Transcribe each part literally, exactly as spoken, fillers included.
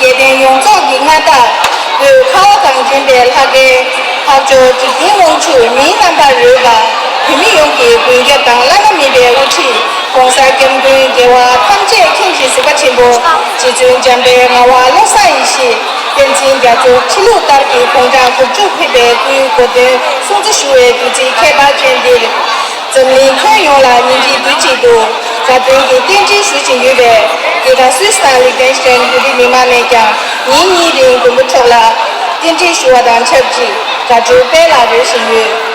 རྒྱལ་བསྟན་ཡོངས་རྫོགས་ཀྱི་མངའ་བདག་བོད་ཁ་བ་གངས་ཅན་པའི་ལྷ་སྐལ་འཕགས་མཆོག་འཇིག་རྟེན་དབང་ཕྱུག་མིའི་རྣམ་པར་རོལ་པ། བོད་མི་ཡོངས་ཀྱི་མགོན་སྐྱབས་དང་བླ་ན་མེད་པའི་དབུ་ཁྲིད་༸གོང་ས་༸སྐྱབས་མགོན་རྒྱལ་བ་ཐམས་ཅད་མཁྱེན་ཅིང་གཟིགས་པ་ཆེན་པོ་རྗེ་བཙུན་འཇམ་དཔལ་ངག་དབང་བློ་བཟང་ཡེ་ཤེས་བསྟན་འཛིན་རྒྱ་མཚོ་ཕྱི་ལུགས་ལྟར་གྱི་དགུང་གྲངས་དགུ་བཅུ་ཕེབས་པའི་སྐུའི་གོ་སྟོན་སྲུང་བརྩི་ཞུ་བའི་དུས་ཚིགས་ཁྱད་པར་ཅན་འདིར། འཛམ་གླིང་ཁྱོན་ཡོངས་ལ་ཉིན་གཅིག་དུས་གཅིག་ཏུ་དགའ་སྟོན་གྱི་རྟེན་འབྲེལ་ཞུ་བཞིན་ཡོད་པའི་རྒྱལ་དར་སུད་སི་དང་ལིག་ཏེན་སི་ཏན་ཡུལ་གྲུའི་མི་མང་ནས་ཀྱང་ཉིན་གཉིས་རིང་མགོན་པོ་མཆོག་ལ་རྟེན་འབྲེལ་ཞུ་བ་དང་ཆབས་ཅིག་དགའ་སྤྲོའི་དཔལ་ལ་རོལ་བཞིན་ཡོད།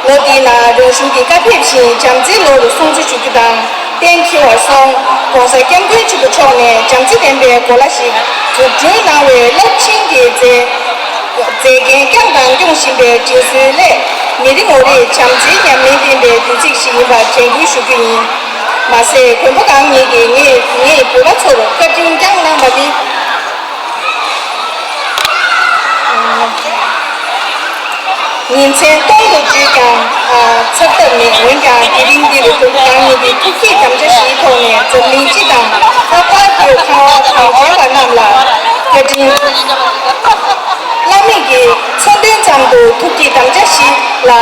ལོ་འདིའི་ནང་རང་གཞུང་གི་བཀའ་ཕེབས་བཞིན་བྱམས་བརྩེའི་ལོ་རུ་སྲུང་བརྩི་ཞུ་རྒྱུ་དང་། གཏན་འཁེལ་བར་སོང་༸གོང་ས་༸སྐྱབས་མགོན་ཆེན་པོ་མཆོག་ནས་བྱམས་བརྩེ་ལྡན་པའི་གོ་ལ་ཞིག་འཛུགས་སྐྲུན་གནང་བའི་རླབས་ཆེན་གྱི་མཛད་མཛད་འགན་བསྐྱངས་དང་སྐྱོང་བཞིན་པའི་དྲིན་གཟོའི་སླད། མི་རེ་ངོ་རེས་བྱམས་བརྩེའི་ཉམས་ལེན་ལྡན་པའི་དུས་ཚིགས་ཤིག་ཡིན་པར་དྲན་སྐུལ་ཞུ་རྒྱུ་ཡིན། མ་ཟད་མགོན་པོ་གང་ཉིད་ཀྱིས་ངས་ངས་བོད་པ་ཚོར་བཀའ་དྲིན་བསྐྱངས་གནང་བ་ནི། ཉིན་མཚན་སྟོང་དུ་བརྗོད་ཀྱང་ཚར་ཐབས་མེད། འོན་ཀྱང་དེ་རིང་འདིར་མགོན་པོ་གང་ཉིད་ཀྱི་ཐུགས་བསྐྱེད་དམ་བཅའ་བཞིའི་ཐོག་ནས་འཛམ་གླིང་སྤྱི་དང་ལྷག་པར་བོད་ཁམས་པ་གངས་ཅན་པ་རྣམས་ལ་བཀའ་དྲིན། བླ་མེད་ཀྱི་མཚོན་དོན་ཙམ་དུ་ཐུགས་བསྐྱེད་དམ་བཅའ་བཞི་ལ་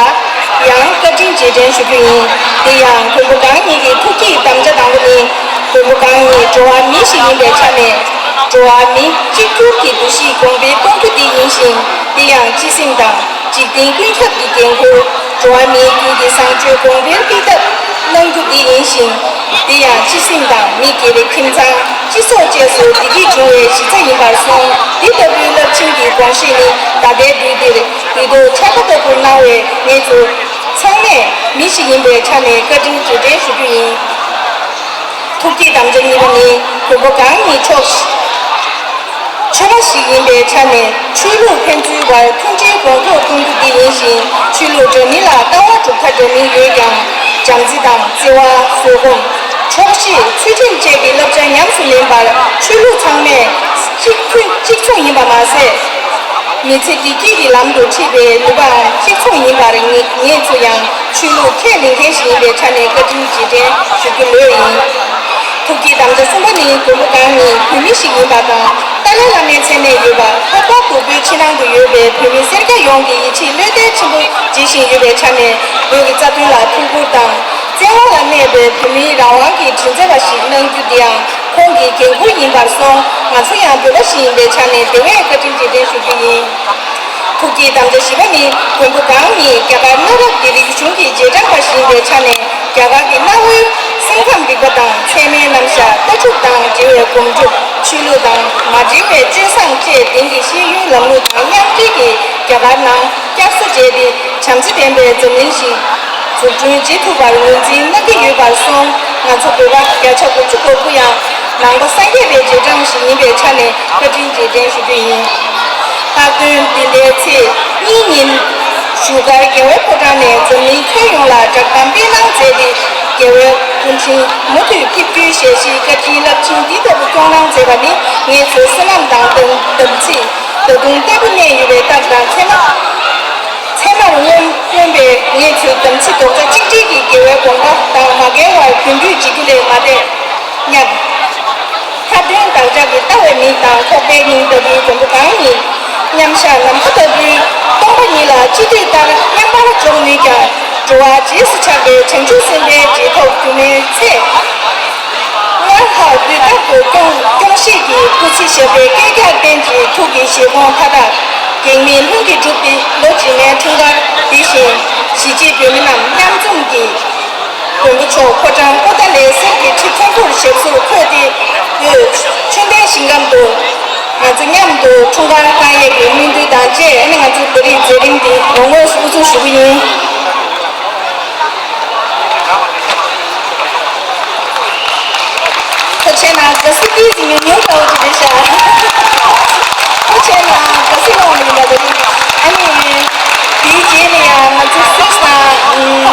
ཡང་བཀའ་དྲིན་རྗེས་དྲན་ཞུ་རྒྱུ་ཡིན། དེ་ཡང་མགོན་པོ་གང་ཉིད་ཀྱི་ཐུགས་བསྐྱེད་དམ་བཅའ་དང་པོ་ནི། མགོན་པོ་གང་ཉིད་འགྲོ་བ་མི་ཞིག་ཡིན་པའི་ཆ་ནས། འགྲོ་བ་མི་གཅིག་གྱུར་གྱི་འདུ་ཤེས་གོང་འཕེལ་གཏོང་རྒྱུ་འདི་ཡིན་ཞིང་། དེ་ཡང་སྤྱི་སེམས་དང་འཇིག་རྟེན་ཀུན་ཁྱབ་ཀྱི་འགན་ཁུར། འགྲོ་བ་མིའི་རྒྱུད་ཀྱི་བཟང་སྤྱོད་གོང་འཕེལ་སྤེལ་ཐབས་གནང་རྒྱུ་འདི་ཡིན་ཞིང་། དེ་ཡང་སྤྱི་སེམས་དང་མི་སྒེར་ཁྱིམ་ཚང་སྤྱི་ཚོགས་བཅས་སུ་བདེ་སྐྱིད་འབྱུང་བའི་གཞི་རྩ་ཡིན་པར་སོང་། འདི་ལྟ་བུའི་རླབས་ཆེན་གྱི་དགོངས་བཞེད་ནི་ད་ལྟའི་དུས་འདིར་དུས་ཐོག་ཆར་པ་ལྟ་བུར་གནང་བའི་ངེད་ཚོ་ཚང་མས་མི་ཞིག་ཡིན་པའི་ཆ་ནས་བཀའ་དྲིན་རྗེས་དྲན་ཞུ་རྒྱུ་ཡིན། ཐུགས་བསྐྱེད་དམ་བཅའ་གཉིས་པ་ནི། མགོན་པོ་གང་ཉིད་མཆོག་ཆོས་པ་ཞིག་ཡིན་པའི་ཆ་ནས་ཆོས་ལུགས་ཕན་ཚུན་བར་མཐུན་སྒྲིལ་གོང་མཐོར་གཏོང་རྒྱུ་འདི་ཡིན་ཞིང་། ཆོས་ལུགས་འདྲ་མིན་ལ་ལྟ་བ་གྲུབ་མཐའ་འདྲ་མིན་ཡོད་ཀྱང་། བྱམས་བརྩེ་དང་བརྩེ་བ། བཟོད་སྒོམ། ཆོག་ཤེས། ཚུལ་ཁྲིམས་བཅས་ཀྱི་བསླབ་བྱ་ཉམས་སུ་ལེན་པར་ཆོས་ལུགས་ཚང་མས་གཅིག་མཐུན་གཅིག་མཚུངས་ཡིན་པ་མ་ཟད། མི་ཚེ་བདེ་སྐྱིད་ཀྱི་ལམ་དུ་ཁྲིད་པའི་ནུས་པའང་གཅིག་མཚུངས་ཡིན་པར་ངེད་ངེད་ཚོ་ཡང་ཆོས་ལུགས་ཁས་ལེན་མཁན་ཞིག་ཡིན་པའི་ཆ་ནས་བཀའ་དྲིན་རྗེས་དྲན་ཞུ་རྒྱུ་ལོས་ཡིན། ཐུགས་བསྐྱེད་དམ་བཅའ་གསུམ་པ་ནི་མགོན་པོ་གང་ཉིད་བོད་མི་ཞིག་ཡིན་པ་དང་། ཏཱ་ལའི་བླ་མའི་མཚན་གནས་ཡོད་པ། ལྷག་པར་དུ་བོད་ཕྱི་ནང་དུ་ཡོད་པའི་བོད་མི་སེར་སྐྱ་ཡོངས་ཀྱི་ཡིད་ཆེས་བློ་གཏད་ཆེན་པོ་བྱེད་བཞིན་ཡོད་པའི་ཆ་ནས། བོད་ཀྱི་རྩ་དོན་ལ་ཐུགས་ཁུར་དང་། བཙན་དབང་ལ་གནས་པའི་བོད་མིའི་རང་དབང་གི་མགྲིན་ཚབ་པ་ཞིག་གནང་རྒྱུ་འདིའང་ཁོང་གི་འགན་ཁུར་ཡིན་པར་སོང་། ང་ཚོ་ཡང་བོད་པ་ཞིག་ཡིན་པའི་ཆ་ནས་དེ་བས་བཀའ་དྲིན་རྗེས་དྲན་ཞུ་རྒྱུ་ཡིན། ཐུགས་བསྐྱེད་དམ་བཅའ་བཞི་པ་ནི། མགོན་པོ་གང་ཉིད་རྒྱ་གར་གནའ་རབས་ཀྱི་རིག་གཞུང་གི་རྗེས་འབྲང་པ་ཞིག་ཡིན་པའི་ཆ་ནས། རྒྱ་གར་གྱི་གནའ་བོའི་སེམས་ཁམས་རིག་པ་དང་། ཚད་མའི་རྣམ་གཞག་ལྟ་གྲུབ་དང་འབྲེལ་བའི་སྒོམ་སྒྲུབ། ཆོས་ལུགས་དང་མ་འབྲེལ་བའི་སྤྱོད་བཟང་བཅས་དེང་གི་ཤེས་ཡོན་ལམ་ལུགས་དང་མཉམ་འབྲེལ་གྱིས་རྒྱ་གར་ནང་བསྐྱར་གསོ་བྱས་ཏེ། བྱམས་བརྩེ་ལྡན་པའི་འཛམ་གླིང་ཞིག་འཛུགས་སྐྲུན་བྱེད་ཐུབ་པར་ངོས་འཛིན་གནང་གི་ཡོད་པར་སོང་། ང་ཚོ་བོད་པ་བརྒྱ་ཆ་དགུ་བཅུ་གོ་དགུ་ཡང་ནང་པ་སངས་རྒྱས་པའི་རྗེས་འབྲང་ཞིག་ཡིན་པའི་ཆ་ནས་བཀའ་དྲིན་རྗེས་དྲན་ཞུ་རྒྱུ་ཡིན། ལྷག་དོན་འདི་ཟླའི་ཚེས་གཉིས་ཉིན། བཞུགས་སྒར་རྒྱལ་བའི་ཕོ་བྲང་ནས་འཛམ་གླིང་ཁྱོན་ཡོངས་ལ་བསྒྲགས་གཏམ་སྤེལ་གནང་མཛད་དེ། རྒྱལ་བའི་སྐུ་དྲིན་མུ་མཐུད་ཕེབས་རྒྱུའི་ཞལ་བཞེས་བཀའ་དྲིན་རླབས་ཆེན་འདི་ལྟ་བུ་སྐྱོང་གནང་མཛད་པ་ནི། ངེད་ཚོའི་བསོད་ནམས་དང་དམ་དམ་ཚིག་ད་དུང་བརྟན་པོ་གནས་ཡོད་པའི་རྟགས་དང་། ཚད་མ་ཚད་མར་མངོན་མངོན་པའི་ངེད་ཚོའི་དམ་ཚིག་རྡོག་རྩ་གཅིག་སྒྲིལ་གྱིས་རྒྱལ་བའི་དགོངས་པ་དང་མ་འགལ་བར་རྒྱུན་མཐུད་བྱེད་རྒྱུ་ལས་མ་འདས་སྙམ། མཐའ་དོན་བདག་ཅག་གི་ལྟ་བའི་མིག་དང་ཁོག་པའི་སྙིང་ལྟ་བུའི་མགོན་པོ་གང་ཉིད། མཉམ་བཞག་ནམ་མཁའ་ལྟ་བུའི་སྟོང་པ་ཉིད་ལ་ཅི་འདོད་ལྟར་མཉམ་པར་འཇོག་ནུས་ཀྱང་། འགྲོ་བ་རྗེས་སུ་ཆགས་པའི་བྱང་ཆུབ་སེམས་དཔའི་རྗེས་ཐོབ་སྒྱུ་མའི་ཚེ། སྔར་ལྷག་དུས་རྟག་ཏུ་སྐྱོང་སྐྱོང་ཤེས་ཀྱི་སྐུ་ཚེ་ཞབས་པད་བསྐལ་བརྒྱར་བརྟན་ཅིང་། ཐུགས་ཀྱི་བཞེད་དགོངས་མཐའ་དག་གེགས་མེད་ལྷུན་གྱིས་གྲུབ་སྟེ། ལོ་རྗེས་མའི་འཁྲུངས་སྐར་འདི་བཞིན་གཞིས་བྱེས་བོད་མི་རྣམས་མཉམ་འཛོམས་ཀྱིས། མགོན་པོ་མཆོག་ཕོ་བྲང་པོ་ཏཱ་ལའི་གསེར་གྱི་ཁྲི་མཐོན་པོར་ཞབས་སོར་འཁོད་དེ། འོད་མཆོད་རྟེན་ཞིང་ཁམས་དུ་ང་ཚོ་མཉམ་དུ་འཁྲུངས་སྐར་བསྐང་ཡས་ཀྱི་སྨོན་འདུན་དང་བཅས། ཨ་ནི་ང་ཚོ་ད་རེས་མཛད་རིམ་འདི་ངོ་ངོས་སུ་དབུ་འཛུགས་ཞུ་གི་ཡིན། ཐུགས་རྗེ་གནང་། དགའ་བསུ་ཏོག་ཙམ་ཉུང་ཉུང་འདྲ་བོ་ཅིག་རེད་ཤག་ཐུགས་རྗེ་གནང་། དགའ་བསུ་གནང་བ་ཡིན་པ་དེ་རིང་། ཨ་ནི། དེའི་རྗེས་ལ་ཡང་ང་ཚོ་སུད་སི་དང་།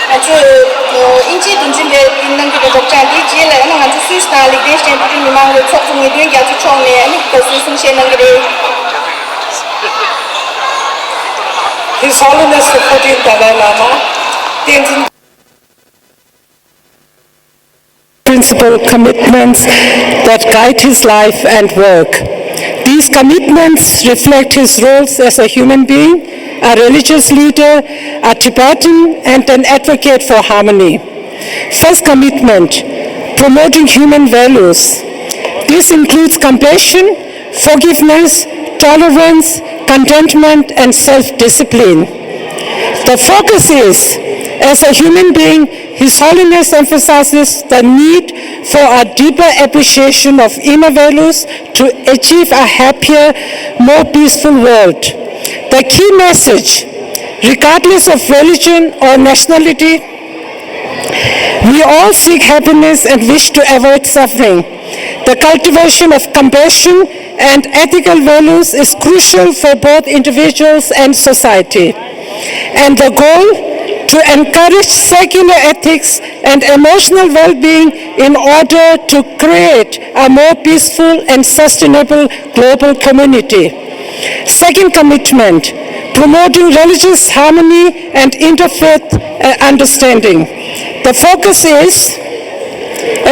ང་ཚོས་དབྱིན་ཇིའི་འདུ་འཛིན་པས་འདི་གནང་གི་རེད། སློབ་གྲྭ་འདིའི་རྗེས་ལ་ཡང་ང་ཚོ་སུད་སི་དང་ལིག་ཏེན་ཤི་ཏན་བོད་རིགས་མི་མང་གི་ཚོགས་གཙོ་ངེས་དོན་རྒྱ་མཚོ་མཆོག་ནས་ཨ་ནི་དགའ་བསུའི་གསུང་བཤད་གནང་གི་རེད། His Holiness the fourteenth Dalai Lama བསྟན་འཛིན། principal commitments that guide his life and work. These commitments reflect his roles as a human being, a religious leader, a Tibetan, and an advocate for harmony. First commitment: promoting human values. This includes compassion, forgiveness, tolerance, contentment, and self discipline. The focus is: as a human being, His Holiness emphasizes the need for a deeper appreciation of inner values to achieve a happier, more peaceful world. The key message: regardless of religion or nationality, we all seek happiness and wish to avoid suffering. The cultivation of compassion and ethical values is crucial for both individuals and society. And the goal: to encourage secular ethics and emotional well being in order to create a more peaceful and sustainable global community. Second commitment: promoting religious harmony and interfaith uh, understanding. The focus is: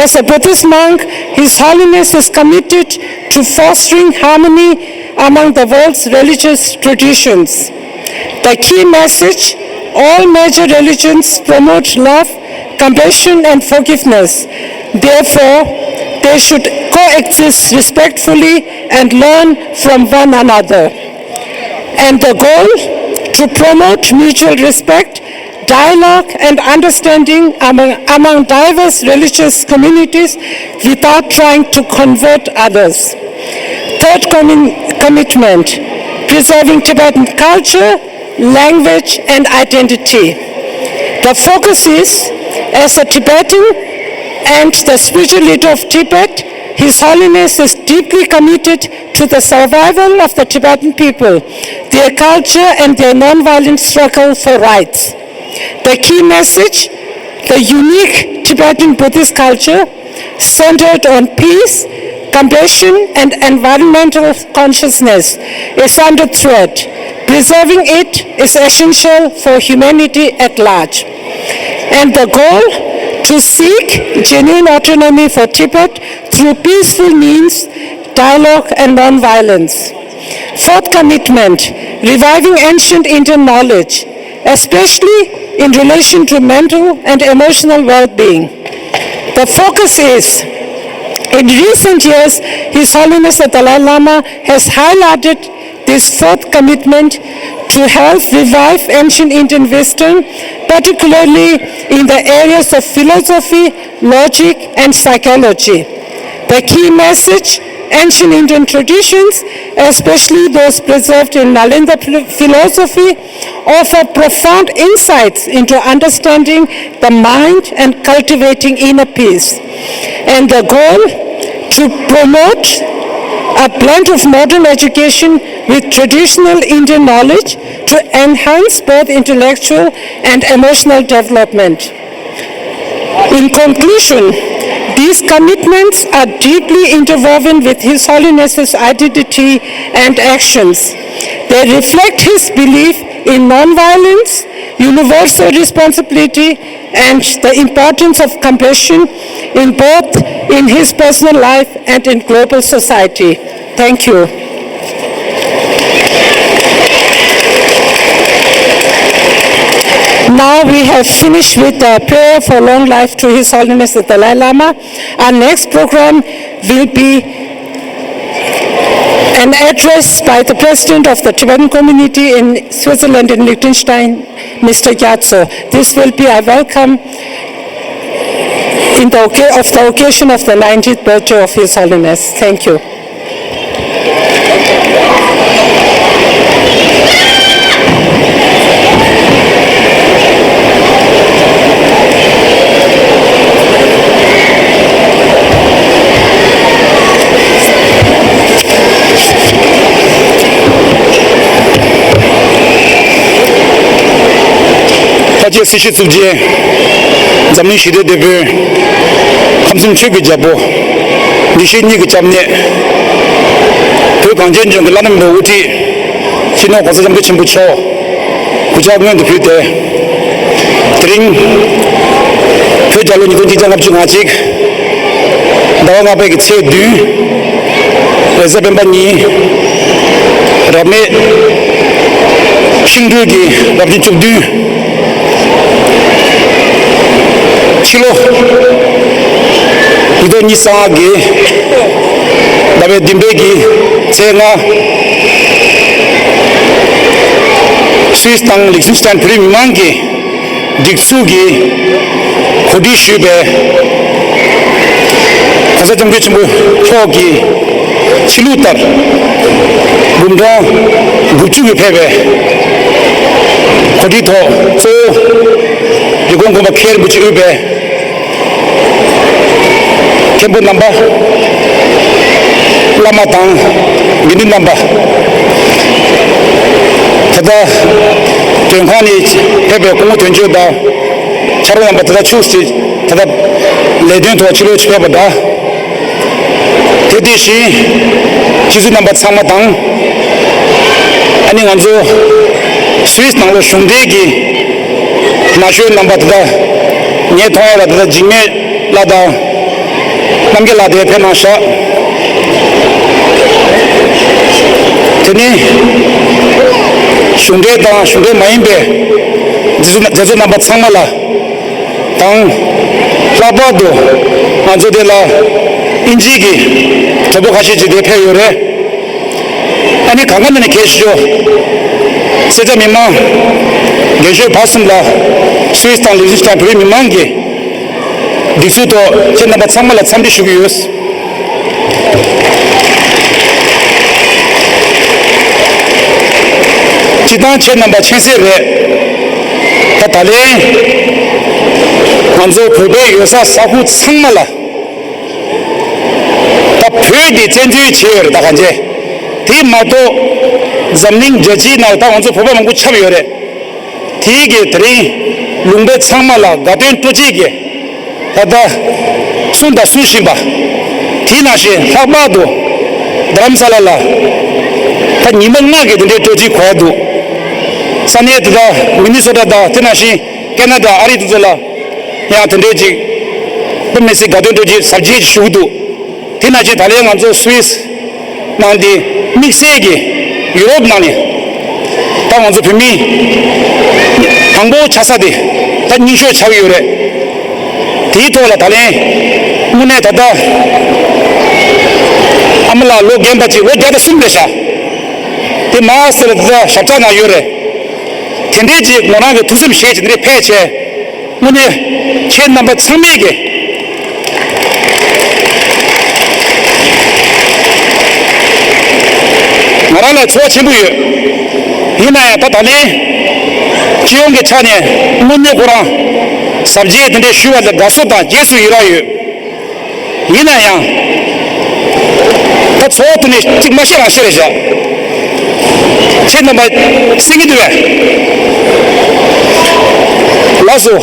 as a Buddhist monk, His Holiness is committed to fostering harmony among the world's religious traditions. The key message: all major religions promote love, compassion, and forgiveness. Therefore, they should coexist respectfully and learn from one another. And the goal: to promote mutual respect, dialogue, and understanding among, among diverse religious communities without trying to convert others. Third commi- commitment: preserving Tibetan culture, language, and identity. The focus is: as a Tibetan and the spiritual leader of Tibet, His Holiness is deeply committed to the survival of the Tibetan people, their culture, and their non-violent struggle for rights. The key message: the unique Tibetan Buddhist culture, centered on peace, compassion, and environmental consciousness, is under threat. Preserving it is essential for humanity at large. And the goal: to seek genuine autonomy for Tibet through peaceful means, dialogue, and non-violence. Fourth commitment: reviving ancient Indian knowledge, especially in relation to mental and emotional well being. The focus is: in recent years, His Holiness the Dalai Lama has highlighted this fourth commitment to help revive ancient Indian wisdom, particularly in the areas of philosophy, logic, and psychology. The key message: ancient Indian traditions, especially those preserved in Nalanda philo- philosophy, offer profound insights into understanding the mind and cultivating inner peace. And the goal: to promote a blend of modern education with traditional Indian knowledge to enhance both intellectual and emotional development. In conclusion, these commitments are deeply interwoven with His Holiness's identity and actions. They reflect his belief in non-violence, universal responsibility, and the importance of compassion in both in his personal life and in global society. Thank you. Now we have finished with the prayer for long life to His Holiness the Dalai Lama. Our next program will be an address by the President of the Tibetan Community in Switzerland and Liechtenstein, Mister Gyatso. This will be a welcome in the, of the occasion of the ninetieth birthday of His Holiness. Thank you. ཕལ་ཆེར་སྲི་ཞུ་བཙུགས་རྗེས། འཛམ་གླིང་ཞི་བདེའི་དེད་དཔོན། ཁམས་གསུམ་ཆོས་ཀྱི་རྒྱལ་པོ། ཡེ་ཤེས་གཉིས་ཀྱི་སྐྱབས་གནས། བོད་གངས་ཅན་ལྗོངས་ཀྱི་བླ་ན་མེད་པའི་དབུ་ཁྲིད། སྤྱི་ནོར་༸གོང་ས་༸སྐྱབས་མགོན་ཆེན་པོ་མཆོག་གུས་ཕྱག་སྔོན་དུ་ཕུལ་ཏེ། དེ་རིང་། བོད་རྒྱལ་ལོ་ཉིས་སྟོང་གཅིག་བརྒྱ་ལྔ་བཅུ་ང་གཅིག་ཟླ་བ་ལྔ་པའི་གི་ཚེས་བདུན། རེས་གཟའ་སྤེན་པ་ཉིན། རབ་གནས་ཤིང་འབྲུག་གི་རབ་བྱུང་བཅུ་བདུན། ཕྱི་ལོ་ཉིས་སྟོང་ཉི་ཤུ་རྩ་ལྔ་གི་ཟླ་བའི་བདུན་པའི་གི་ཚེས་ལྔ། སུད་སི་དང་ལིག་ཏེན་སི་ཏན་བོད་རིགས་མི་མང་གི་སྒྲིག་འཛུགས་ཀྱིས་གོ་སྒྲིག་ཞུས་པའི་གོང་ས་སྐྱབས་མགོན་ཆེན་པོ་མཆོག་གི་ཆོས་ལུགས་ལྟར་འབུམ་སྲིད་དགུ་བཅུ་གིས་ཕེབས་པའི་གོ་སྒྲིག་ཐོག་གཙོ་བོ་རི་ཀོན་དགོན་པ་མཁན་རིན་པོ་ཆེ་དབུས་པའི་མཁན་པོ་རྣམ་པ། བླ་མ་དང་དགེ་འདུན་རྣམ་པ། ད་ལྟ་མགྲོན་ཁང་ནས་ཕེབས་པའི་སྐུ་ངོ་དོན་གཅོད་དང་ཕྱག་རོགས་རྣམ་པ། ད་ལྟ་ཕྱུགས་ཅིག་ད་ལྟ་ལས་དོན་ཐོག་ཕྱི་ལོགས་ཕྱི་ཕེབས་པ་འདྲ། དེ་དེ་བཞིན་སྤྱི་ཚོགས་རྣམ་པ་ཚང་མ་དང་། ཨ་ནི་ང་ཚོ་སུད་སི་ནང་ལོགས་གཞུང་འབྲེལ་གྱི་ན་གཞོན་རྣམ་པ། དེ་དག་ངས་མཐོང་ཡ་ལ་དེ་དག་འཇིགས་མེད་ལགས་དང་རྣམ་རྒྱལ་ལགས་དེ་ཕེབས་གནང་ཤག་དེ་ནས་གཞུང་འབྲེལ་དང་གཞུང་འབྲེལ་མ་ཡིན་པའི་མཛད་གཙོ་མཛད་གཙོ་རྣམ་པ་ཚང་མ་ལ་དང་། ལྷག་པར་དུ་ང་ཚོ་དེ་ལ་དབྱིན་ཇིའི་གི་གྲོགས་པོ་ཁ་ཤས་ཅིག་དེ་ཕེབས་ཡོད་རེད། ཨ་ནི་གང་ག་ནས་ནས་གལ་ཆེ་ཤོས་སེར་སྐྱ་མི་མང་རྒན་གཞོན་བར་གསུམ་ལ་སུད་སི་དང་ལིག་ཏེན་སི་ཏན་བོད་རིགས་མི་མང་གི་སྒྲིག་འཛུགས་ཐོག་ཁྱེད་རྣམ་པ་ཚང་མ་ལ་འཚམས་འདྲི་ཞུ་གི་ཡོད། སྤྱིར་བཏང་ཁྱེད་རྣམ་པ་མཁྱེན་གསལ་རེད། ད་ད་ལན་ང་ཚོ་བོད་པའི་ཡོད་ས་ས་ཁུལ་ཚང་མ་ལ་ད་བོད་འདི་བཙན་འཛུལ་བྱས་ཡོད་རེད། ད་གང་བྱས། དེ་མ་གཏོགས་འཛམ་གླིང་རྒྱལ་སྤྱིའི་ནང་ད་ང་ཚོ་བོད་པ་མང་པོ་ཁྱབ་ཡོད་རེད། དེའི་གི་དེ་རིང་ལུང་པ་ཚང་མ་ལ་དགའ་སྟོན་སྤྲོ་སྐྱིད་ཀྱི་ད་ལྟ་གསུངས་དང་གསུང་བཞིན་པ། དེ་ནང་བཞིན་ལྷག་པར་དུ་རྡ་རམ་ས་ལ་ལ་ད་ཉི་མ་ལྔ་གི་དེ་འདྲའི་སྤྲོ་སྐྱིད་གོ་ཡ་འདུག་ས་གནས་དེ་དག་མི་ནི་སོ་ཊ་དང་དེ་ནང་བཞིན་ཀེ་ན་ཌ། ཨ་རི་དེ་ཚོ་ལ་ཡང་དེ་འདྲའི་ཅིག་དཔེ་མི་སྲིད་དགའ་སྟོན་སྤྲོ་སྐྱིད་གཟབ་རྒྱས་ཅིག་ཞུ་གི་འདུག་དེ་ནང་བཞིན་ད་ལན་ང་ཚོ་སུད་སི་ནང་འདི་དམིགས་བསལ་གྱི་ཡུ་རོབ་ནང་ནས་ད་ང་ཚོ་བོད་མི་དང་པོ་ཆགས་ས་དེ་ད་རྙིང་ཤོས་ཆགས་ཀྱི་ཡོད་རེད། དེའི་ཐོག་ལ་ད་ལན་དངོས་གནས་ད་ལྟ་ཨ་མ་ལགས་ལོ་རྒན་པ་ཅིག་ལོ་བརྒྱ་དང་གསུམ་རེད་ཤག་དེ་མ་ཟེར་ད་ལྟ་ཞབས་ཁྲ་ནང་ཡོད་རེད། དེ་འདྲའི་ཅིག་ངོ་རང་གི་ཐུགས་སེམས་བཞེས་ཅིག་འདིར་ཕེབས་བྱས། དངོས་གནས་ཁྱེད་རྣམ་པ་ཚང་མས་ཀྱི་ང་རང་ལ་ཚོར་བ་ཆེན་པོ་ཡོད། ཡིན་ན་ཡང་ད་ད་ལན་སྤྱི་ཡོངས་ཀྱི་ཆ་ནས་དངོས་གནས་ཁོ་རང་གཟབ་རྒྱས་དེ་འདྲས་ཞུ་བ་ལ་དགའ་བསུ་དང་རྗེས་སུ་ཡི་རང་ཡོད། ཡིན་ན་ཡང་། ད་ཚོགས་ཐུག་ནས་གཅིག་མ་ཤེས་རང་ཤེས་རེད་བཞག་ཁྱེད་རྣམ་པ་སེང་གེ་འདུག་བས། ལགས་སོ།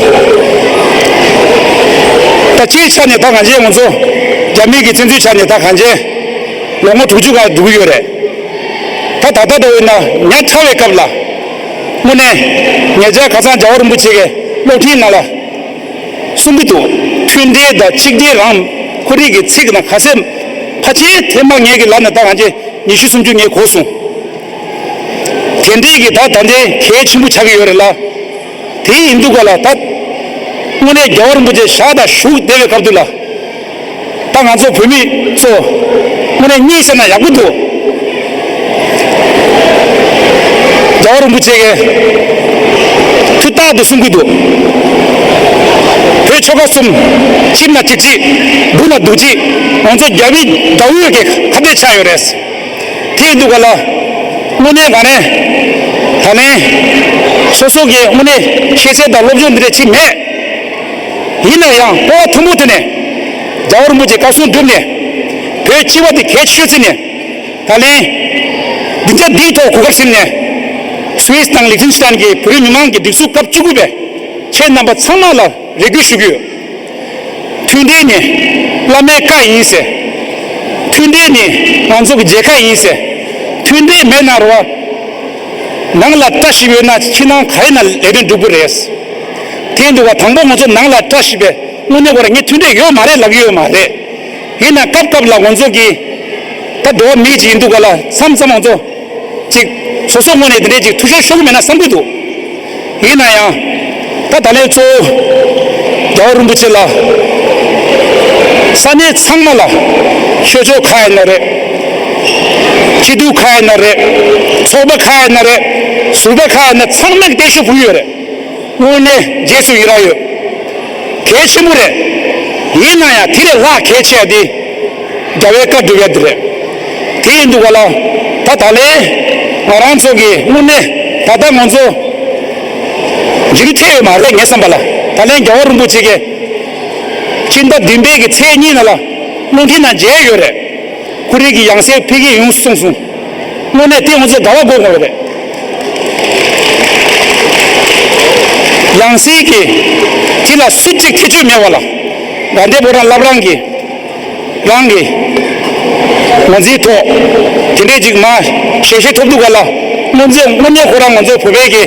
ད་སྤྱིའི་ཆ་ནས་ད་ང་ཚོའི་ང་ཚོ་རྒྱ་མི་གི་བཙན་འཛུལ་ཆ་ནས་ད་གང་ཅི་ལོ་ངོ་དྲུག་ཅུ་ག་འགྲོ་གི་ཡོད་རེད། ད་ད་ལྟ་འགྲོ་ཡིན་ན་ཉག་ཕྲ་བའི་སྐབས་ལ་དངོས་གནས་ཉེ་ཆར་ཁ་སང་རྒྱལ་བ་རིན་པོ་ཆེ་གི་གློག་འཕྲིན་ནང་ལ། གསུང་གི་འདུག་མཐུན་འབྲེལ་དང་གཅིག་སྒྲིལ་རང་ཁོ་རང་གི་ཚིག་ནང་ཁ་གསལ་ཕལ་ཆེར་ཐེངས་མ་ངེད་ཀྱི་ལ་ནས་ད་གང་ཅི་ཉི་ཤུ་སུམ་ཅུ་ངས་གོ་སོང་། དེ་འདྲའི་གི་ད་ད་འདྲའི་གལ་ཆེན་པོ་ཆགས་ཀྱི་ཡོད་རེད་ལ། དེ་ཡིན་དུས་ག་ལ་ད་དངོས་གནས་རྒྱལ་བ་རིན་པོ་ཆེ་ཞག་དང་བཞུགས་བསྡད་པའི་སྐབས་དུས་ལ། ད་ང་ཚོ་བོད་མི་ཚོ་དངོས་གནས་གཉིད་སད་ན་ཡག་པོ་འདུག་རྒྱལ་བ་རིན་པོ་ཆེ་གིས་ཐུགས་རྟག་ཏུ་གསུང་གི་འདུག་བོད་ཆོལ་ཁ་གསུམ་གཅིག་ན་གཅིག་གཅིག་སྡུག་ན་སྡུག་གཅིག་ང་ཚོ་རྒྱ་མི་དགྲ་བོ་གི་ཁ་གཏད་ཆགས་ཡོད་རེད། དེ་ཡིན་དུས་ག་ལ་དངོས་གནས་ག་ནས་ད་ནས་སོ་སོ་གི་དངོས་གནས་ཤེས་ཚད་དང་སློབ་སྦྱོང་འདི་འདྲ་ཅིག་མེད། ཡིན་ན་ཡང་སྤོབས་པ་མཐོན་པོ་དེ་ནས་རྒྱལ་བ་རིན་པོ་ཆེ་བཀའ་གསུང་བསྒྲུབས་ནས་བོད་སྤྱི་བ་དེ་གལ་ཆེ་ཤོས་བརྩིས་ནས་ད་ལན་འདི་འདྲ་འདིའི་ཐོག་གོ་སྐབས་ཟིན་ནས་སུད་སི་དང་ལིག་ཏེན་སི་ཏན་གྱི་བོད་རིགས་མི་མང་གི་སྒྲིག་འཛུགས་སྐབས་བཅུ་དགུ་པའི་ཁྱེད་རྣམ་པ་ཚང་མ་ལ་རེ་སྐུལ་ཞུ་གི་ཡོད། མཐུན་སྒྲིལ་ནི་བླ་མའི་བཀའ་ཡིན་ཟེར། མཐུན་སྒྲིལ་ནི་ང་ཚོ་གི་མཇལ་ཁ་ཡིན་ཟེར། མཐུན་སྒྲིལ་མེད་ན་རོ། ནང་ལ་བཀྲ་ཤིས་ཡོད་ན་ཕྱི་ནང་ག་རེ་ན་ལས་དོན་འགྲུབ་གི་རེད། དེ་འདུག་བ་དང་པོ་ང་ཚོ་ནང་ལ་བཀྲ་ཤིས་པའི་དངོས་གནས་ཁོ་རང་ངས་མཐུན་སྒྲིལ་ཡོད་མ་རེད་ལབ་ཀྱི་ཡོད་མ་རེད། ཡིན་ན་སྐབས་སྐབས་ལ་ང་ཚོ་གི་ད་འགྲོ་བ་མི་ཅིག་ཡིན་འདུག་ག་ལ། མཚམས་མཚམས་ང་ཚོ་ཅིག་སོ་སོ་ངོས་ནས་དེ་འདྲའི་ཅིག་ཐུ་ཤོར་ཤོར་གི་མེད་ན་བསམ་གི་འདུག་ཡིན་ན་ཡང་ད་ད་ལན་གཙོ་བོ་རྒྱལ་བ་རིན་པོ་ཆེ་ལ། ས་གནས་ཚང་མ་ལ། ཆོས་ཕྱོགས་ཁག་ཡིན་ན་རེད། སྤྱི་འཐུས་ཁག་ཡིན་ན་རེད། ཚོགས་པ་ཁག་ཡིན་ན་རེད། ཟུར་པ་ཁག་ཡིན་ན་ཚང་མས་བརྟན་བཞུགས་ཕུལ་ཡོད་རེད། དངོས་གནས་རྗེས་སུ་ཡི་རང་ཡོད། གལ་ཆེན་པོ་རེད། ཡིན་ན་ཡང་དེ་ལས་ལྷག་གལ་ཆེ་བ་དེ་རྒྱལ་བའི་བཀའ་སྒྲུབ་ཡ་དེ་རེད། དེ་ཡིན་འདུག་ག་ལ། ད་ད་ལན་ང་རང་ཚོ་གི་དངོས་གནས་ད་ལྟ་ང་ཚོ་འཇིགས་ཁྲེལ་ཡོད་མ་རེད། ངའི་བསམ་པ་ལ་ད་ལན་རྒྱལ་བ་རིན་པོ་ཆེ་གིས་སྤྱི་ཟླ་བདུན་པའི་གི་ཚེས་གཉིས་ནང་ལ་རླུང་འཕྲིན་ནང་མཇལ་ཡོད་རེད། ཀུ་རེ་གི་ཡང་སྲིད་འཕེལ་རྒྱས་ཡོང་གསུངས་སོང་། དངོས་གནས་དེ་ང་ཚོ་དགའ་བ་དགོས་དགོས་རེད། ཡང་སྲིད་ཀྱི་དེ་ལ་སུ་གཅིག་ཐེ་བྱུས་མེད་པ་ལ། དགའ་ལྡན་ཕོ་བྲང་བླ་བྲང་གི་རང་གི་ངོས་འཛིན་ཐོག་དེ་འདྲའི་ཅིག་མ་ཞལ་བཞེས་ཐོབ་འདུག་ག་ལ། དངོས་གནས་དངོས་གནས་ཁོ་རང་ང་ཚོ་བོད་པའི་གི་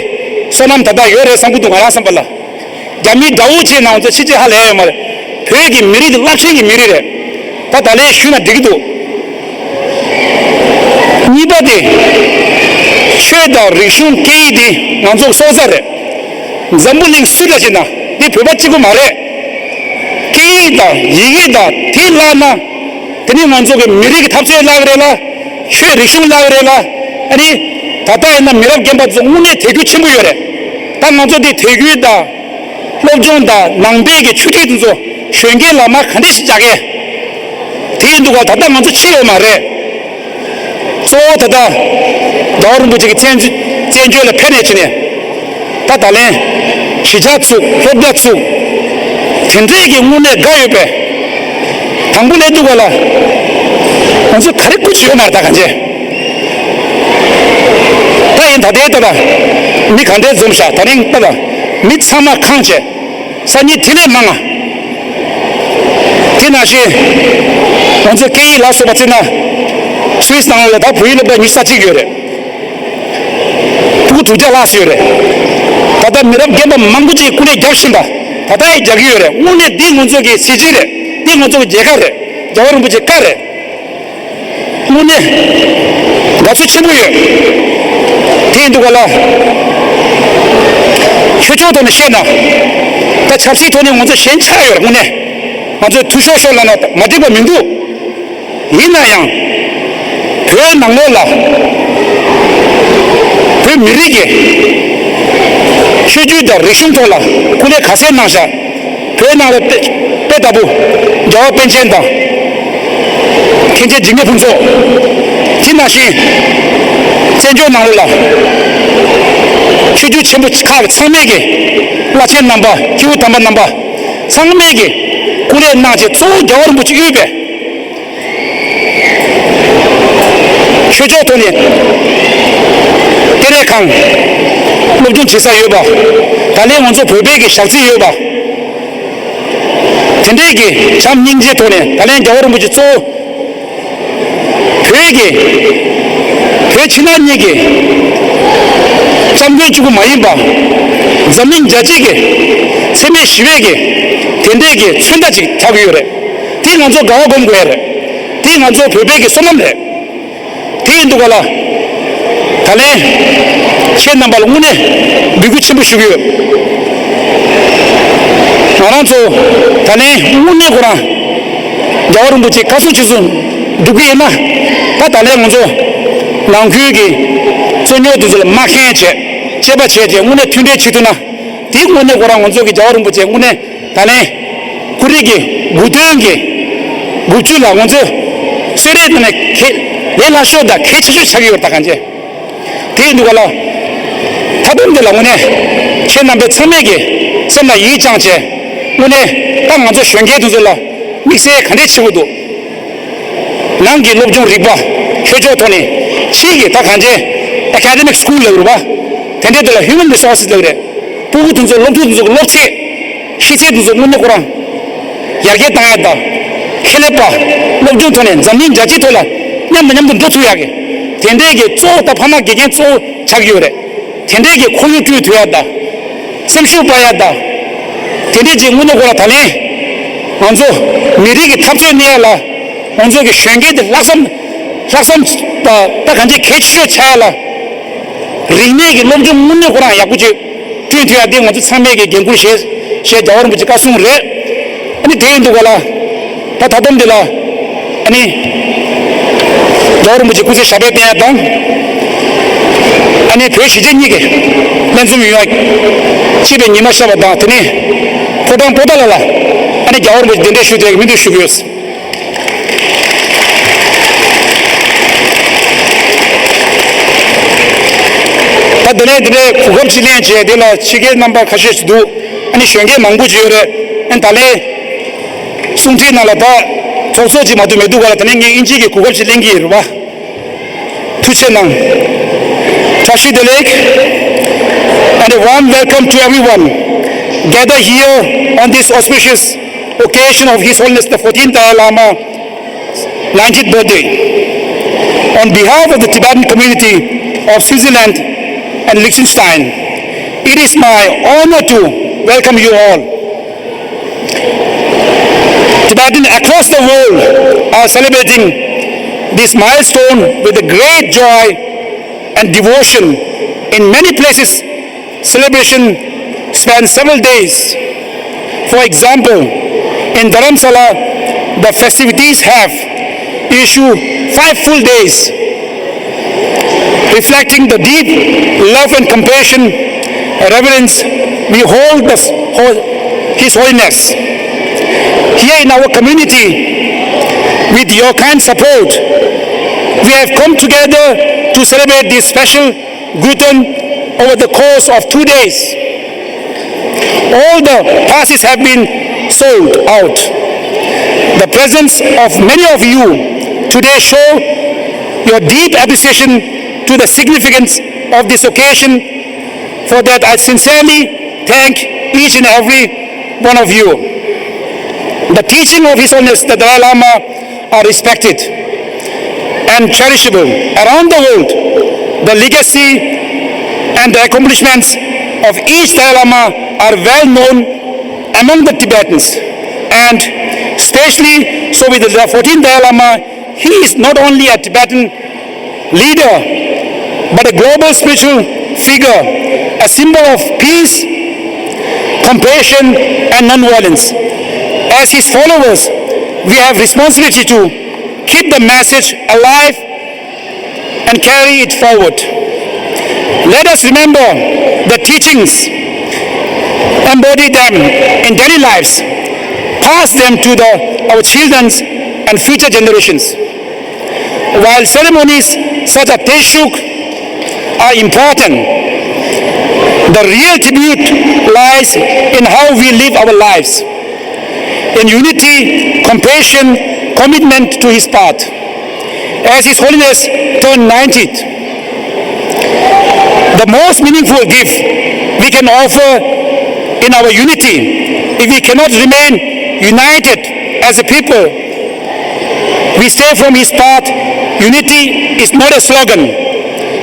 བསོད་ནམས་ད་ལྟ་ཡོད་རེད་བསམ་གི་འདུག་ང་རང་བསམ་པ་ལ། རྒྱ་མི་དགྲ་བོ་བྱས་ན་ང་ཚོ་ཕྱི་རྒྱལ་ཧ་ལས་ཡོད་མ་རེད། བོད་ཀྱི་མི་རིགས་དེ་རླབས་ཆེན་གྱི་མི་རིགས་རེད། ད་ད་ལན་ཞུས་ན་འགྲིག་གི་འདུག་གཉིས་པ་དེ། ཆོས་དང་རིག་གཞུང་སྐད་ཡིག་དེ་ང་ཚོ་སྲོག་རྩ་རེད། འཛམ་བུ་གླིང་སུ་འདྲ་བྱས་ན་འདི་བོད་པ་གཅིག་པུ་མ་རེད། སྐད་ཡིག་དང་ཡི་གེ་དང་དེ་བརླག་ན། དེ་ནི་ང་ཚོ་གི་མི་རིགས་ཀྱི་འཐབ་རྩོད་བརླག་གི་རེད་ལ། ཆོས་རིག་གཞུང་བརླག་གི་རེད་ལ། ཨ་ནི་ད་ལྟ་ཡིན་ན་མི་རབས་རྒན་པ་ཚོ་དངོས་གནས་དད་གུས་ཆེན་པོ་ཡོད་རེད། ད་ང་ཚོ་འདི་དད་གུས་དང་། སློབ་སྦྱོང་དང་ནང་པའི་གི་ཆོས་ཁྲིད་དེ་ཚོ་གཞོན་སྐྱེས་ལ་མ་ག་འདྲ་ཞིག་རྒྱག་གི། དེ་ཡིན་འདུག་ག་ད་ལྟ་ང་ཚོ་ཕྱི་ཡོད་མ་རེད། གཙོ་བོ་ད་ལྟ་རྒྱལ་བ་རིན་པོ་ཆེ་གི་བཙན་བཙན་བྱོལ་ལ་ཕེབས་ནས་ཕྱིན་ནས། ད་ད་ལན་གཞིས་ཆགས་ཚུགས། སློབ་གྲྭ་ཚུགས། དེ་འདྲས་ཀྱི་དངོས་གནས་དགའ་ཡོད་པས། དང་པོ་ལས་འདུག་ག་ལ། ང་ཚོ་ག་རེ་སྐུ་ཅི་ཡོད་མ་རེད་ད་གང་བྱས། ད་ཡིན་ད་ལྟའི་ད་ལ་མི་ག་འདྲས་འཛོམས་ཤག་ད་རིང་ད་ལ་མི་ཚང་མ་ཁང་བྱས། སང་ཉིན་དེ་ལས་མང་ང་། དེ་ནང་བཞིན་ང་ཚོ་སྐད་ཡིག་ལ་སོགས་པ་བརྩིས་ན། སུད་སི་ནང་ལ་ད་བོད་ཡིག་སློབ་གྲྭ་ཉི་ཤུ་རྩ་གཅིག་ཡོད་རེད། ཕྲུ་གུ་དྲུག་བརྒྱ་ལྷག་ཙམ་ཡོད་རེད། ད་ལྟ་མི་རབས་རྒན་པ་མང་པོ་ཅིག་སྐུ་ལས་བརྒྱབ་བཞིན་པ། ད་ལྟ་ཡང་རྒྱག་གི་ཡོད་རེད། དངོས་གནས་འདི་ང་ཚོ་གི་གཟི་བརྗིད་རེད། འདི་ང་ཚོ་གི་རྒྱལ་ཁ་རེད། རྒྱལ་བ་རིན་པོ་ཆེ་བཀའ་རེད། དངོས་གནས་དགའ་ཚོར་ཆེན་པོ་ཡོད། དེ་ཡིན་འདུག་ག་ལ། ཆོས་ཕྱོགས་ཐོག་ནས་བཤད་ན། ད་ཆབ་སྲིད་ཐོག་ནས་ང་ཚོ་ཞེན་ཆགས་ཡོད་རེད། དངོས་གནས་ང་ཚོས་ཐུ་ཤོར་ཤོར་ལབ་ན་མ་འགྲིག་པ་མི་འདུག་ཡིན་ན་ཡང་། བོད་ནང་ལོགས་ལ་བོད་མི་རིགས་ཀྱི་ཆོས་བརྒྱུད་དང་རིག་གཞུང་ཐོག་ལ་སྐུ་ལས་ག་ཚད་གནང་བཞག་བོད་ནང་ལ་དཔེ་དཔེ་ལྟ་བུ་རྒྱལ་བ་པཎ་ཆེན་དང་། མཁན་ཆེན་འཇིགས་མེད་ཕུན་ཚོགས། དེ་ནང་བཞིན་བཙན་བྱོལ་ནང་ལོགས་ལ་ཆོས་བརྒྱུད་ཆེན་པོ་ཁག་ཚང་མས་ཀྱི་བླ་ཆེན་རྣམ་པ། སྐྱེས་བུ་དམ་པ་རྣམ་པ་ཚང་མས་ཀྱི་སྐུ་ལས་གནང་བྱས། གཙོ་བོ་རྒྱལ་བ་རིན་པོ་ཆེ་དབུས་པའི་ཆོས་ཕྱོགས་ཐོག་ནས་གཏེར་ལས་ཁང་སློབ་སྦྱོང་བྱེད་ས་ཡོད་པ། ད་ལན་ང་ཚོ་བོད་པའི་གི་ཞག་རྩི་ཡོད་པ། དེ་འདྲའི་གི་བྱམས་སྙིང་རྗེའི་ཐོག་ནས་ད་ལན་རྒྱལ་བ་རིན་པོ་ཆེ་གཙོ་བོ་བོད་ཀྱི་བོད་ཕྱི་ནང་གཉིས་ཀྱི་བཙན་པོའི་གཅིག་པུ་མ་ཡིན་པ། འཛམ་གླིང་རྒྱལ་སྤྱི་གི་འཚེ་མེད་ཞི་བའི་གི་དེ་འདྲའི་གི་མཚོན་རྟགས་ཅིག་ཆགས་ཀྱི་ཡོད་རེད། དེ་ང་ཚོ་དགའ་བ་སྒོམ་དགོས་ཡ་རེད། དེ་ང་ཚོ་བོད་པའི་གི་བསོད་ནམས་རེད། དེ་ཡིན་འདུག་ག་ལ། ད་ལན་ཁྱེད་རྣམ་པ་ལ་དངོས་གནས་འབོད་སྐུལ་ཆེན་པོ་ཞུ་གི་ཡོད། ང་རང་ཚོ་ད་ལན་དངོས་གནས་ཁོ་རང་རྒྱལ་བ་རིན་པོ་ཆེ་བཀའ་གསུང་ཇི་བཞིན་སྒྲུབ་ཀྱི་ཡིན་ན། ད་ད་ལན་ང་ཚོ་ནང་ཁུལ་གྱི་རྩོད་རྙོག་དེ་ཚོ་ལ་མ་འཁྱེར་བྱས། དཔྱད་པ་བྱས་བྱས་དངོས་གནས་མཐུན་སྒྲིལ་བྱེད་ཐུབ་ན། དེ་དངོས་གནས་ཁོ་རང་ང་ཚོ་གི་རྒྱལ་བ་རིན་པོ་ཆེ་དངོས་གནས་ད་ལན་ཀུ་རེ་གི་དགུང་སྟོན་གྱི་དགུ་བཅུ་ལ་ང་ཚོ་གསོལ་རས་དེ་ནས་གལ་ལས་སླ་ཤོས་དང་གལ་ཆེ་ཤོས་ཆགས་ཀྱི་ཡོད་རེད། ད་གང་བྱས། དེ་ཡིན་དུས་ག་ལ། མཐའ་སྡོམ་དེ་ལ་དངོས་གནས་ཁྱེད་རྣམ་པས་ཚང་མས་ཀྱི་སེམས་ལ་ཡིད་བཅངས་བྱས། དངོས་གནས་ད་ང་ཚོ་གཞོན་སྐྱེས་དེ་ཚོ་ལ་དམིགས་བསལ་ག་འདྲས་བྱེད་དགོས་འདུག་ནང་གི་སློབ་སྦྱོང་རིག་པ་ཆོས་ཕྱོགས་ཐོག་ནས། ཕྱིའི་གི་ད་གང་བྱས་academic school ལབ་རེད་པ། དེ་འདྲའི་དེ་ལ་human resources ལབ་རེད། ཕྲུ་གུ་དེ་ཚོ་སློབ་ཕྲུག་དེ་ཚོ་གི་སློབ་ཚད། ཤེས་ཚད་དེ་ཚོ་དངོས་གནས་ཁོ་རང་ཡར་རྒྱས་བཏང་ཡ་དང་། ཁེ་ལས་པ། སློབ་སྦྱོང་ཐོག་ནས་འཛམ་གླིང་རྒྱལ་སྤྱིའི་ཐོག་ལ་མཉམ་དང་མཉམ་དུ་འགྲོ་ཐུབ་ཡ་གི། དེ་འདྲའི་གི་གཙོ་བོ་ད་ཕ་མ་དགེ་རྒན་གཙོ་བོ་ཆགས་ཀྱི་ཡོད་རེད། དེ་འདྲའི་གི་ཁོར་ཡུག་བསྐྲུན་ཐུབ་ཡ་དང་། སེམས་ཤུགས་སྤར་ཡ་དང་། དེ་འདྲའི་ཅིག་དངོས་གནས་ཁོ་རང་ད་ལན་ང་ཚོ་མི་རིགས་ཀྱི་འཐབ་རྩོད་གནས་ཡ་ལ་ ང་ཚོ་གི་གཞོན་སྐྱེས་དེ་ལྷག་བསམ་ལྷག་བསམ་ད་ད་གང་ཅི་གལ་ཆེ་ཤོས་ཆགས་ལ། རིག་གནས་ཀྱི་སློབ་སྦྱོང་དངོས་གནས་ཁོ་རང་ཡག་པོ་ཅིག་སྤྲོད་ཐུབ་ཡ་དེ་ང་ཚོ་ཚང་མས་ཀྱི་འགན་ཁུར་བཞེས་ཞེས་རྒྱལ་བ་རིན་པོ་ཆེ་བཀའ་གསུངས་རེད། ཨ་ནི་དེ་ཡིན་འདུག་ག་ལ། ད་ད་དུང་འདི་ལ་ཨ་ནི་རྒྱལ་བ་རིན་པོ་ཆེ་སྐུ་ཚེ་ཞབས་པད་བརྟན་ཡ་དང་། ཨ་ནི་བོད་གཞིས་བྱེས་གཉིས་ཀྱི་ལྷན་འཛོམས་ཡོང་ཡ་སྐྱིད་པའི་ཉི་མ་ཤར་བ་དང་། དེ་ནས་ཕོ་བྲང་པོ་ཏཱ་ལ་ལ་ཨ་ནི་རྒྱལ་བ་རིན་པོ་ཆེ་གདན་འདྲེན་ཞུ་དེ་སྨོན་འདུན་ཞུ་གི་ཡོད། ད་དེ་ནས་དེ་ནས་གོ་སྐབས་ཅིག་ལེན་བྱས་དེ་ལ་ཕྱི་རྒྱལ་རྣམ་པ་ཁ་ཤས་ཤིག་འདུག་ཨ་ནི་གཞོན་སྐྱེས་མང་པོ་ཅིག་ཡོད་རེད། ཨ་ནི་ད་ལན་གསུང་འཕྲིན་ནང་ལ་ད་ཚོགས་གཙོ་ཅིག་མ་གཏོགས་མི་འདུག་ག་ལ། དེ་ནས་ངས་དབྱིན་ཇི་གི་གོ་སྐབས་ཅིག་ལེན་གྱི་ཡོད་རེད་བ། ཐུགས་རྗེ་གནང་། བཀྲ་ཤིས་བདེ་ལེགས། And a warm welcome to everyone gathered here on this auspicious occasion of His Holiness the fourteenth Dalai Lama ninetieth birthday. On behalf of the Tibetan community of Switzerland and Liechtenstein, it is my honor to welcome you all. Tibetans across the world are celebrating this milestone with a great joy and devotion. In many places, celebration spans several days. For example, in Dharamsala, the festivities have issued five full days, reflecting the deep love and compassion, reverence we hold the, His Holiness. Here in our community, with your kind support, we have come together to celebrate this special Gyuton over the course of two days. All the passes have been sold out. The presence of many of you today show your deep appreciation to the significance of this occasion. For that, I sincerely thank each and every one of you. The teaching of His Holiness the Dalai Lama are respected and cherishable around the world. The legacy and the accomplishments of each Dalai Lama are well known among the Tibetans, and especially so with the fourteenth Dalai Lama. He is not only a Tibetan leader, but a global spiritual figure, a symbol of peace, compassion, and non-violence. As his followers, we have responsibility to keep the message alive and carry it forward. Let us remember the teachings, embody them in daily lives, pass them to the, our children and future generations. While ceremonies such as Teshuk are important, the real tribute lies in how we live our lives in unity, compassion, commitment to his path. As His Holiness turned ninetieth, the most meaningful gift we can offer in our unity, if we cannot remain united as a people, we stray from his path. Unity is not a slogan,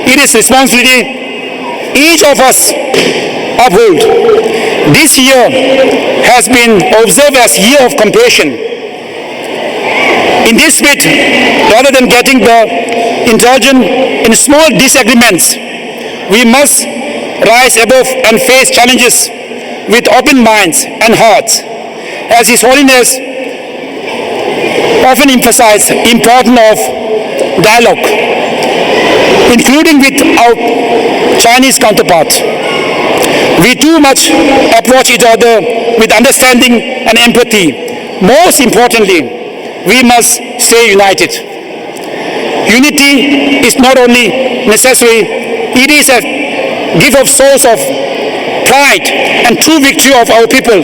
it is responsibility each of us uphold. This year has been observed as Year of Compassion. In this spirit, rather than getting the indulgent in small disagreements, we must rise above and face challenges with open minds and hearts. As His Holiness often emphasize importance of dialogue, including with our Chinese counterparts. We too much approach each other with understanding and empathy. Most importantly, we must stay united. Unity is not only necessary, it is a gift of source of pride and true victory of our people.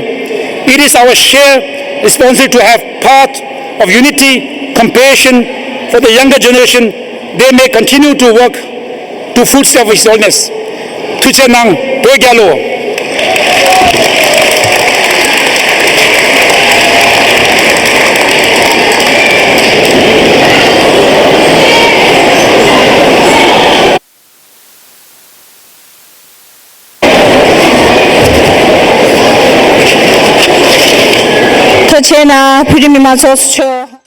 It is our shared responsibility to have path of unity, compassion for the younger generation. They may continue to work to footstep of His Holiness. ཐུགས་རྗེ་གནང་། བོད་རྒྱལ་ལོ། ཐུགས་རྗེ་གནང་། བོད་རིགས་མི་མང་ཚོགས་གཙོ་མཆོག